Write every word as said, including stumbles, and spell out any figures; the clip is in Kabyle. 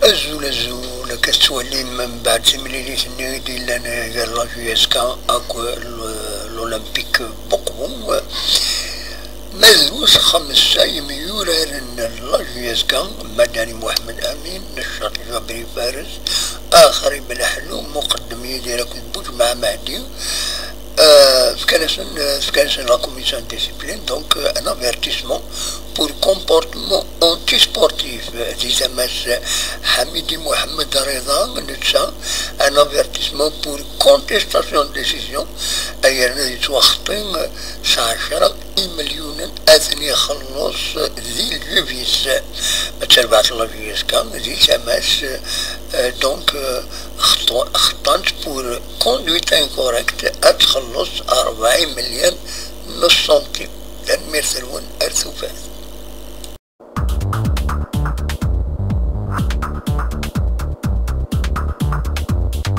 Azul, azul, akka tettwalim mbeɛd timlilit-nni i d-yellan gar la J S K akked l-, l'Olympique Bokoum. Ma drus xemsa yemyuraren n la J S K, Madani Mohamed Amin, Neccaṭ Jabri Fares, Axrib Leḥlu, Muqeddem Yidir akked Buǧemɛa Mehdi, euh, fkan-asen, euh, fkan-asen la commission de discipline, donc, euh, un avertissement pour comportement antisportif. Di tama-s Ḥamidi Muḥemmed Rida, netta, un avertissement pour contestation de décision, ay yerna yettwaxeṭṭi s ɛecra imelyunen ad ten-ixelleṣ di lǧib-is. Ma d tarbaɛt n la J S K, di tama-s, euh, donc, euh, xeṭṭu-, xeṭṭan-tt pour conduite incorrecte, ad txelleṣ rebɛa imelyan n usantim. Tanemmirt-nwen, ar tufat.